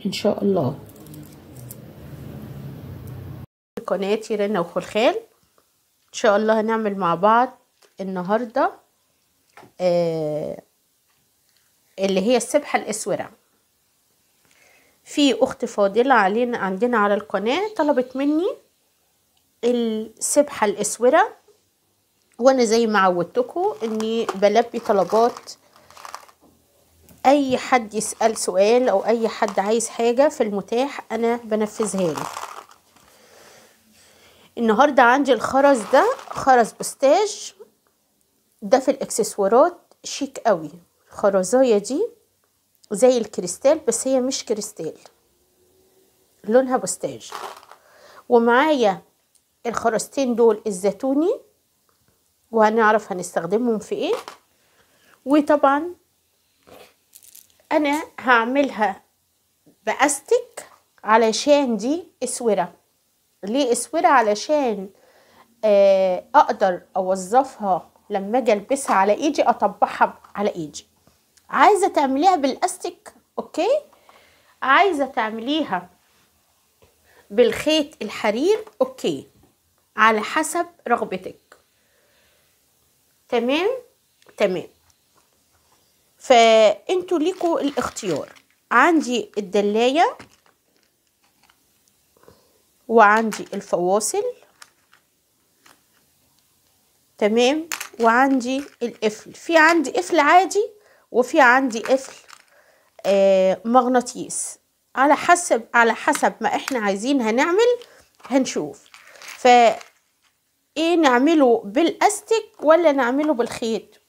ان شاء الله. قناتي رنا وخلخال، ان شاء الله هنعمل مع بعض النهارده اللي هي السبحة الاسوره. في اخت فاضلة علينا عندنا على القناة طلبت مني السبحة الاسوره، وانا زي ما عودتكم اني بلبي طلبات اي حد يسال سؤال او اي حد عايز حاجة في المتاح انا بنفذها له. النهارده عندي الخرز ده، خرز بوستاج ده في الاكسسوارات شيك قوي. الخرزايه دي زي الكريستال بس هي مش كريستال، لونها بوستاج. ومعايا الخرزتين دول الزيتوني، وهنعرف هنستخدمهم في ايه. وطبعا انا هعملها باستك علشان دي اسورة. ليه اسورة؟ علشان اقدر اوظفها لما اجي البسها على ايدي، اطبعها على ايدي. عايزه تعمليها بالاستك okay، عايزه تعمليها بالخيط الحرير okay، على حسب رغبتك. تمام تمام، فانتوا ليكوا الاختيار. عندي الدلايه وعندي الفواصل، تمام، وعندي القفل. في عندي قفل عادي وفي عندي قفل مغناطيس، على حسب ما احنا عايزين هنعمل هنشوف. ف ايه نعمله بالاستك ولا نعمله بالخيط؟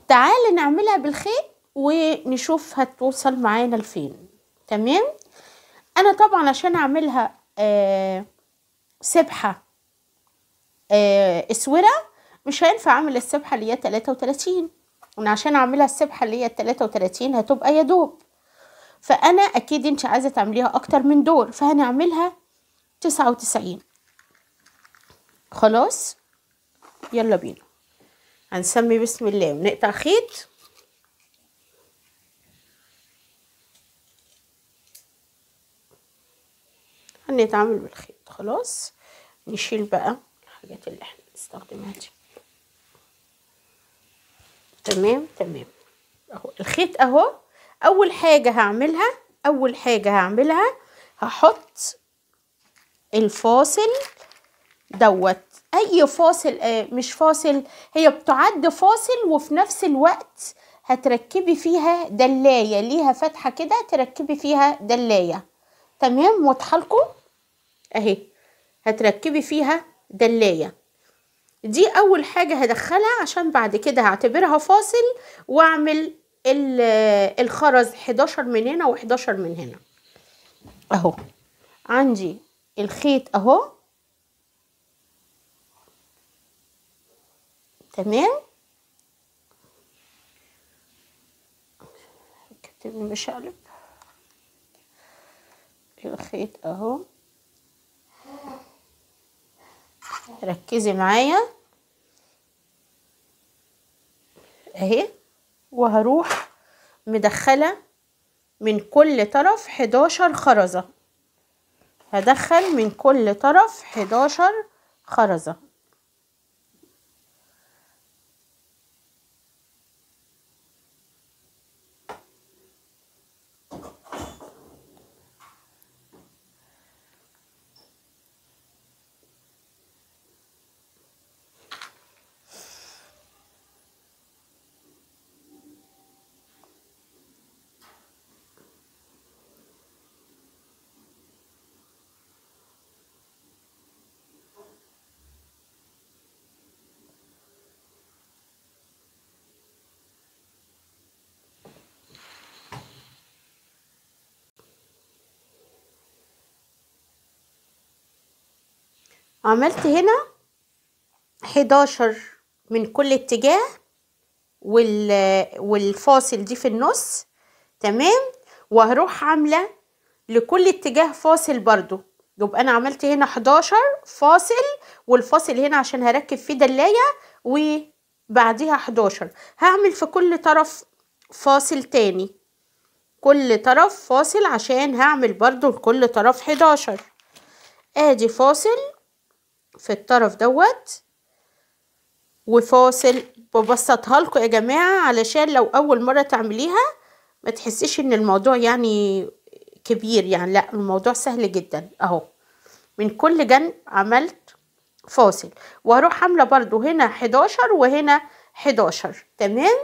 تعالي نعملها بالخيط ونشوف هتوصل معانا لفين. تمام، انا طبعا عشان اعملها سبحة اسورة مش هينفع اعمل السبحة اللي هي 33، انا عشان اعملها السبحة اللي هي 33 هتبقى يا دوب، فانا اكيد انت عايزة تعمليها اكتر من دور، فهنعملها 99. خلاص يلا بينا، هنسمي بسم الله ونقطع خيط. هنتعامل بالخيط. خلاص نشيل بقى الحاجات اللي احنا بنستخدمها دي. تمام تمام، اهو الخيط اهو. اول حاجة هعملها، هحط الفاصل دوت. اي فاصل، مش فاصل، هي بتعد فاصل وفي نفس الوقت هتركبي فيها دلاية، ليها فتحة كده تركبي فيها دلاية. تمام، واضحة لكم اهي، هتركبي فيها دلاية. دي اول حاجة هدخلها، عشان بعد كده هعتبرها فاصل واعمل الخرز 11 من هنا و11 من هنا. اهو عندي الخيط اهو. تمام، كتب مشقلب الخيط اهو، ركزي معايا اهي. وهروح مدخله من كل طرف 11 خرزة، هدخل من كل طرف 11 خرزة. عملت هنا 11 من كل اتجاه والفاصل دي في النص. تمام، وهروح عامله لكل اتجاه فاصل برضو، يبقى انا عملت هنا 11 فاصل، والفاصل هنا عشان هركب فيه دلايه، وبعديها 11. هعمل في كل طرف فاصل تاني. كل طرف فاصل عشان هعمل برضو لكل طرف 11. ادي فاصل في الطرف دوت وفاصل. ببسطها لكم يا جماعة علشان لو اول مرة تعمليها ما تحسيش ان الموضوع يعني كبير، يعني لا الموضوع سهل جدا اهو. من كل جنب عملت فاصل، وهروح عاملة برضو هنا 11 وهنا 11. تمام.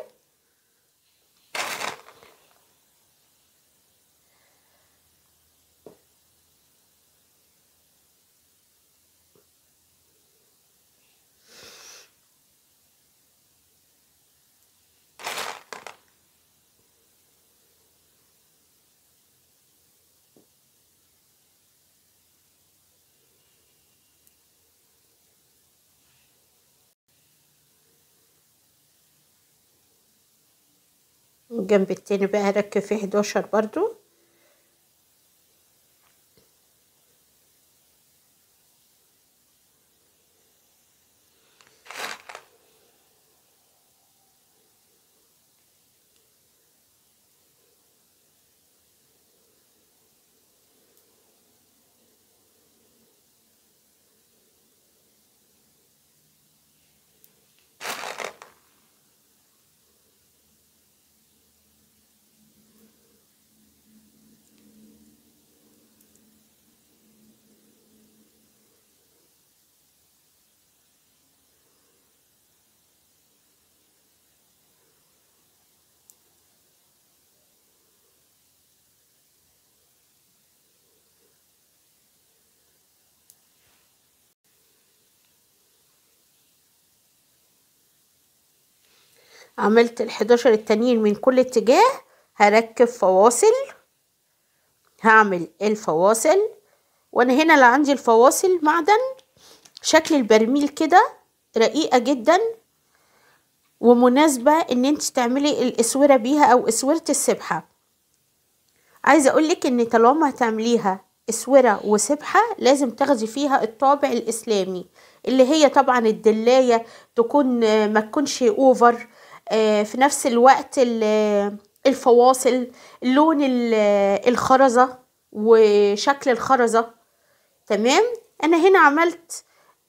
الجنب التاني بقى هركب فيه 11 برضو. عملت ال11 التانيين من كل اتجاه. هركب فواصل، هعمل الفواصل، وانا هنا اللي عندي الفواصل معدن شكل البرميل كده، رقيقة جدا ومناسبة ان انت تعملي الاسورة بيها او اسورة السبحة. عايزة اقولك ان طالما هتعمليها اسورة وسبحة لازم تاخدي فيها الطابع الاسلامي، اللي هي طبعا الدلاية تكون ما تكونش اوفر، في نفس الوقت الفواصل، لون الخرزة وشكل الخرزة. تمام. انا هنا عملت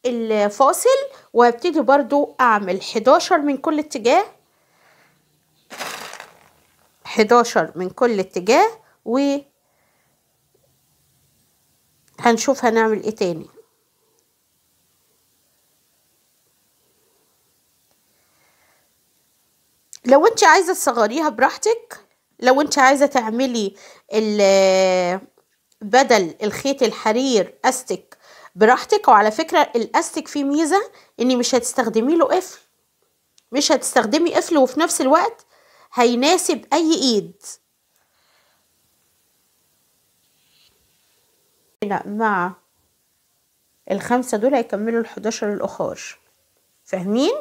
الفاصل، وهبتدي برضو اعمل 11 من كل اتجاه، 11 من كل اتجاه، و هنشوف هنعمل ايه تاني. لو انت عايزه تصغريها براحتك، لو انت عايزه تعملي بدل الخيط الحرير استك براحتك. وعلى فكرة الاستك فيه ميزة ان مش هتستخدمي له قفل، مش هتستخدمي قفل، وفي نفس الوقت هيناسب اي ايد. مع الخمسة دول هيكملوا ال11 الاخر، فاهمين؟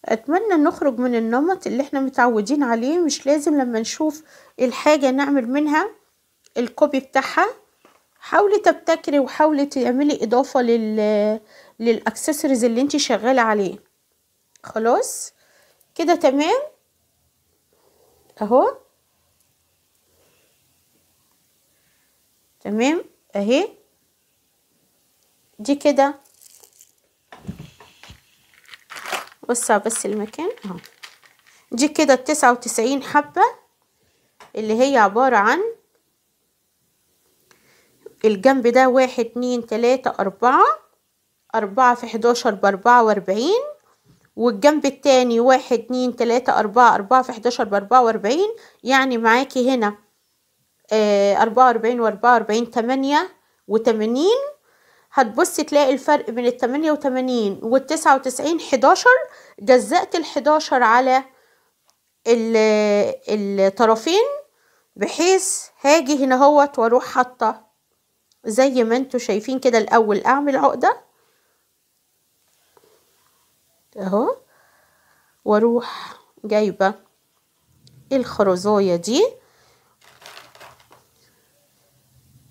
اتمنى نخرج من النمط اللي احنا متعودين عليه، مش لازم لما نشوف الحاجة نعمل منها ال copy بتاعها. حاولي تبتكري وحاولي تعملي اضافة للاكسسوارز اللي انت شغالة عليه. خلاص كده تمام اهو، تمام اهي دي كده. وسع بس المكان اهو. دي كده 99 حبة اللي هي عبارة عن الجنب ده 1 2 3 4، 4 في 11 ب44، والجنب التاني 1 2 3 4، 4 في 11 ب44، يعني معاكي هنا 44 و44 88. هتبصي تلاقي الفرق بين 88 وال99 11. جزأت ال11 على الطرفين بحيث هاجي هنا اهوت واروح حاطه زي ما انتوا شايفين كده. الاول اعمل عقده اهو، واروح جايبه الخرزايه دي،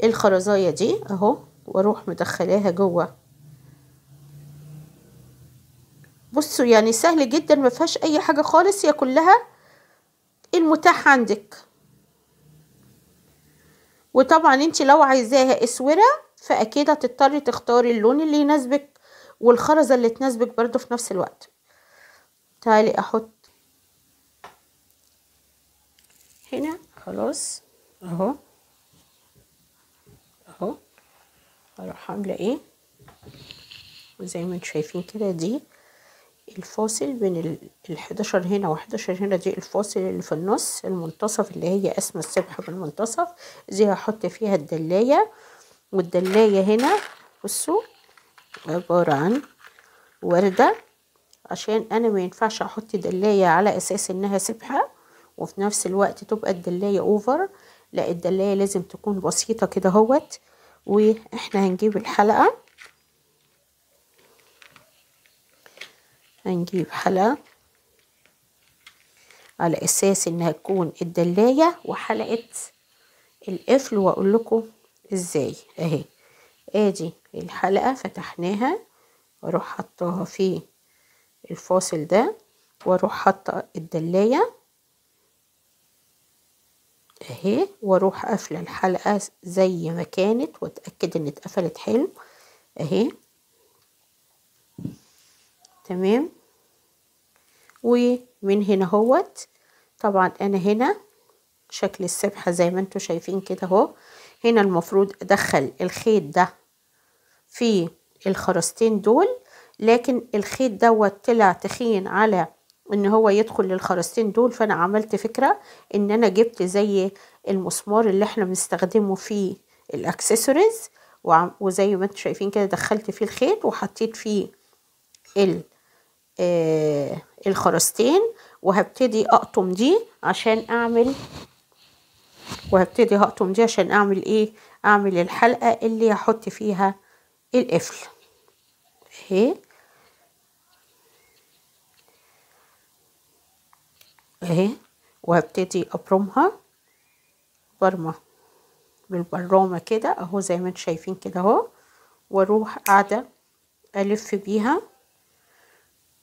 الخرزايه دي اهو، واروح مدخلاها جوه. بصوا يعني سهل جدا، ما فيهاش اي حاجة خالص، هي كلها المتاح عندك. وطبعا انت لو عايزاها اسورة فاكيد هتضطري تختاري اللون اللي يناسبك والخرزه اللي تناسبك برضو في نفس الوقت. تعالي احط هنا خلاص اهو اهو، اروح عامله ايه وزي ما انتم شايفين كده، دي الفاصل بين ال11 هنا و11 هنا، دي الفاصل اللي في النص المنتصف اللي هي قسم السبحة بالمنتصف، دي هحط فيها الدلايه. والدلايه هنا بصوا عبارة عن ورده، عشان انا ما ينفعش احط دلايه على اساس انها سبحه وفي نفس الوقت تبقى الدلايه over، لا الدلايه لازم تكون بسيطة كده اهوت. واحنا هنجيب الحلقة، هنجيب حلقة على اساس انها تكون الدلايه وحلقه القفل، واقول لكم ازاي. اهي ادي الحلقة فتحناها، واروح حطاها في الفاصل ده، واروح حاطه الدلايه اهي، واروح قافله الحلقة زي ما كانت، واتاكد ان اتقفلت حلو اهي تمام. ومن هنا اهوت طبعا انا هنا شكل السبحة زي ما انتم شايفين كده اهو. هنا المفروض ادخل الخيط ده في الخرزتين دول، لكن الخيط دوت طلع تخين على ان هو يدخل للخرزتين دول، فانا عملت فكرة ان انا جبت زي المسمار اللي احنا بنستخدمه في الاكسسوارز، وزي ما انتم شايفين كده دخلت فيه الخيط وحطيت فيه الخرزتين، وهبتدي اقطم دي عشان اعمل، وهبتدي هقطم دي عشان اعمل ايه، اعمل الحلقة اللي هحط فيها القفل اهي اهي. وهبتدي ابرمها برمة بالبرامة كده اهو زي ما انتم شايفين كده اهو، واروح قاعدة الف بيها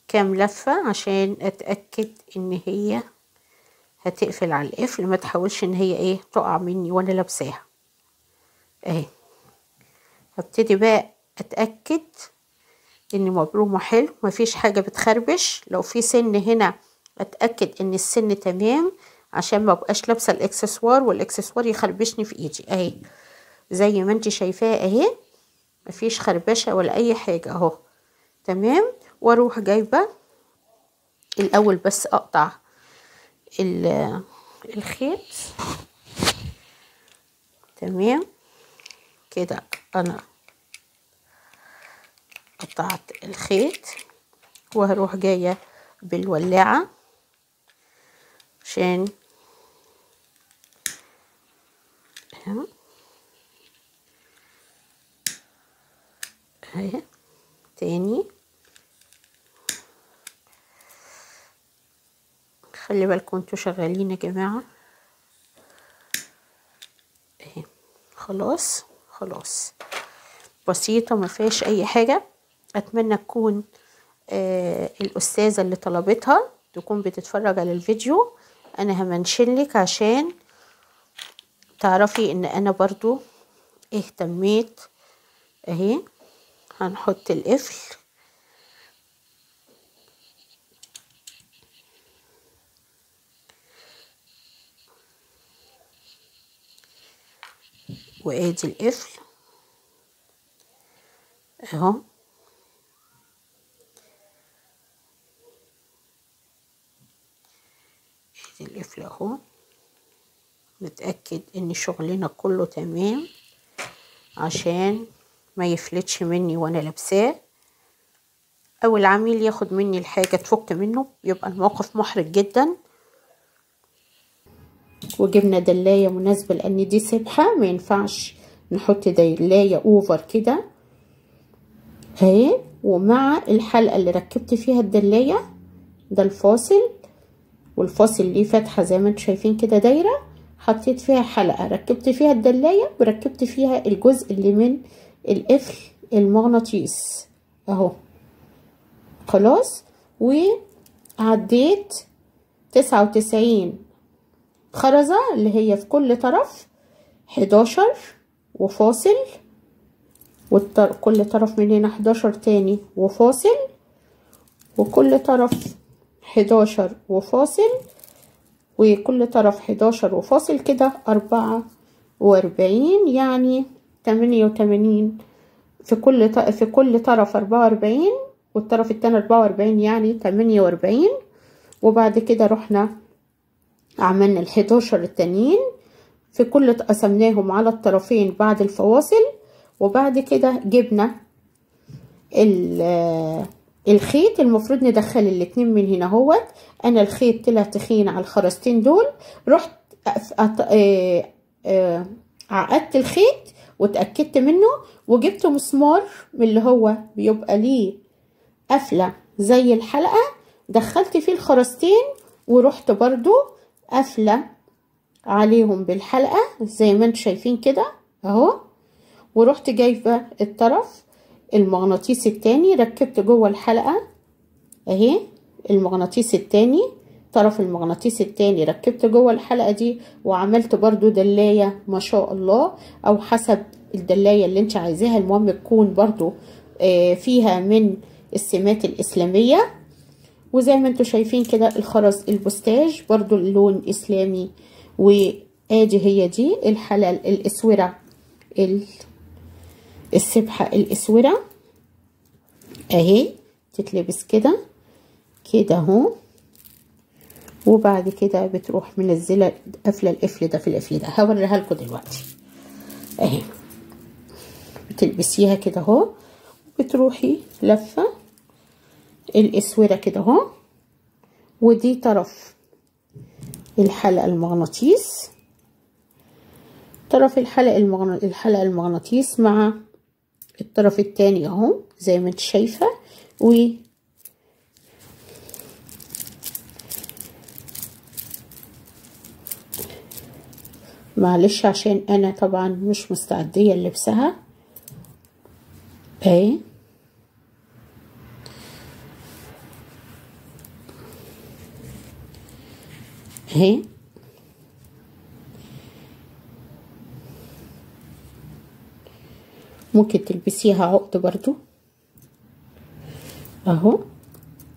كام لفة عشان اتأكد ان هي هتقفل على القفل، ما تحاولش ان هي ايه تقع مني وانا لابساها اهي. هبتدي بقى اتأكد ان مبرومة حلو، مفيش حاجة بتخربش، لو في سن هنا اتأكد ان السن تمام عشان ما ابقاش لابسة الاكسسوار والاكسسوار يخربشني في ايدي اهي زي ما انت شايفاه اهي، مفيش خربشة ولا اي حاجة اهو تمام. واروح جايبة الاول بس اقطع الخيط تمام كده، انا قطعت الخيط، وهروح جاية بالولاعة عشان اهي تاني. خلي بالكم انتوا شغالين يا جماعة اهي. خلاص خلاص بسيطة ما فيهاش اي حاجة. اتمنى تكون الاستاذة اللي طلبتها تكون بتتفرج على الفيديو، انا همنشنلك عشان تعرفي ان انا برضو اهتميت اهي. هنحط القفل وادي القفل اهو، ادي القفل اهو. نتأكد ان شغلنا كله تمام عشان ما يفلتش مني وانا لابساه، او العميل ياخد مني الحاجة تفك منه، يبقى الموقف محرج جدا. وجبنا دلاية مناسبة لان دي سبحة ما ينفعش نحط دلاية over كده اهي. ومع الحلقة اللي ركبت فيها الدلاية ده الفاصل، والفاصل ليه فتحة زي ما انتم شايفين كده دايرة، حطيت فيها حلقة ركبت فيها الدلاية وركبت فيها الجزء اللي من القفل المغناطيس اهو. خلاص، وعديت 99 خرزة اللي هي في كل طرف 11 وفاصل، وكل طرف من هنا 11 تاني وفاصل، وكل طرف 11 وفاصل، وكل طرف 11 وفاصل، كده 44، يعني 88 في كل طرف 44، والطرف التاني 44، يعني 48. وبعد كده رحنا عملنا ال11 التانيين في كل، قسمناهم على الطرفين بعد الفواصل. وبعد كده جبنا الخيط، المفروض ندخل الاتنين من هنا اهوت. انا الخيط طلع تخين على الخرزتين دول، رحت عقدت الخيط واتأكدت منه، وجبت مسمار من اللي هو بيبقى ليه قفلة زي الحلقة، دخلت فيه الخرزتين ورحت برضو قفلة عليهم بالحلقة زي ما انتم شايفين كده اهو. ورحت جايبة الطرف المغناطيس التاني، ركبت جوه الحلقة اهي المغناطيس التاني، طرف المغناطيس التاني ركبت جوه الحلقة دي، وعملت برضو دلاية ما شاء الله، او حسب الدلاية اللي انت عايزاها، المهم تكون برضو فيها من السمات الاسلامية. وزي ما انتم شايفين كده الخرز البوستاج برضو اللون اسلامي. وادي هي دي الحلقة الاسورة، السبحة الاسورة اهي، تتلبس كده كده اهو. وبعد كده بتروح منزله قافله القفل ده في القفل ده، هوريها لكم دلوقتي اهي. بتلبسيها كده اهو، بتروحي لفه الاسوره كده اهو، ودي طرف الحلقة المغناطيس، طرف الحلقة المغناطيس مع الطرف التاني اهو زي ما انت شايفه. و معلش عشان انا طبعا مش مستعديه للبسها اهي. اهي ممكن تلبسيها عقد برضو اهو.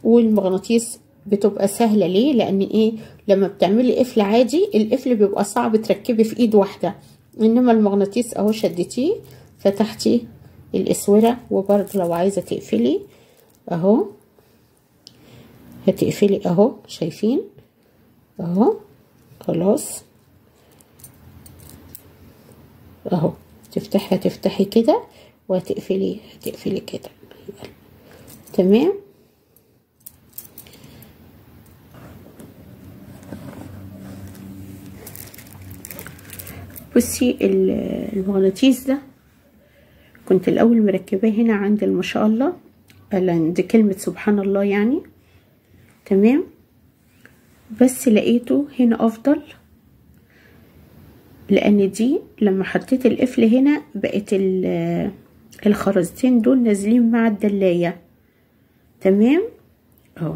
والمغناطيس بتبقى سهلة ليه؟ لان ايه، لما بتعملي قفل عادي القفل بيبقى صعب تركبي في ايد واحدة، انما المغناطيس اهو شدتيه فتحتي الاسوره. وبرضو لو عايزه تقفلي اهو هتقفلي اهو، شايفين اهو، خلاص اهو، تفتحي هتفتحي كده، وهتقفلي هتقفلي كده، تمام. بصي المغناطيس ده كنت الاول مركباه هنا عند ما شاء الله، عند كلمة سبحان الله يعني، تمام. بس لقيته هنا افضل، لان دي لما حطيت القفل هنا بقت الخرزتين دول نازلين مع الدلاية، تمام اهو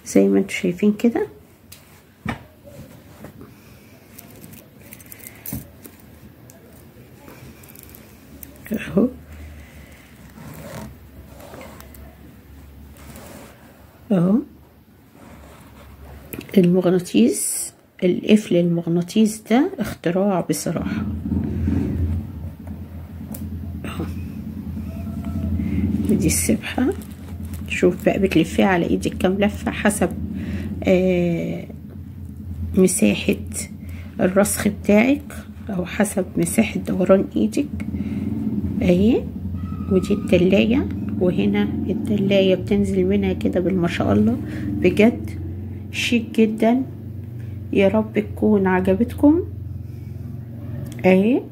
زي ما انتم شايفين كده. اهو اهو المغناطيس، القفل المغناطيس ده اختراع بصراحة اهو. ودي السبحة، شوف بقى بتلفيها على ايدك كام لفة حسب مساحة الرسخ بتاعك، او حسب مساحة دوران ايدك اهي. ودي التلاية، وهنا التلاية بتنزل منها كده بالما شاء الله، بجد شيك جدا. يا رب تكون عجبتكم. اهي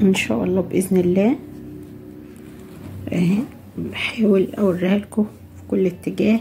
ان شاء الله باذن الله. اهي بحاول اوريها لكم في كل اتجاه.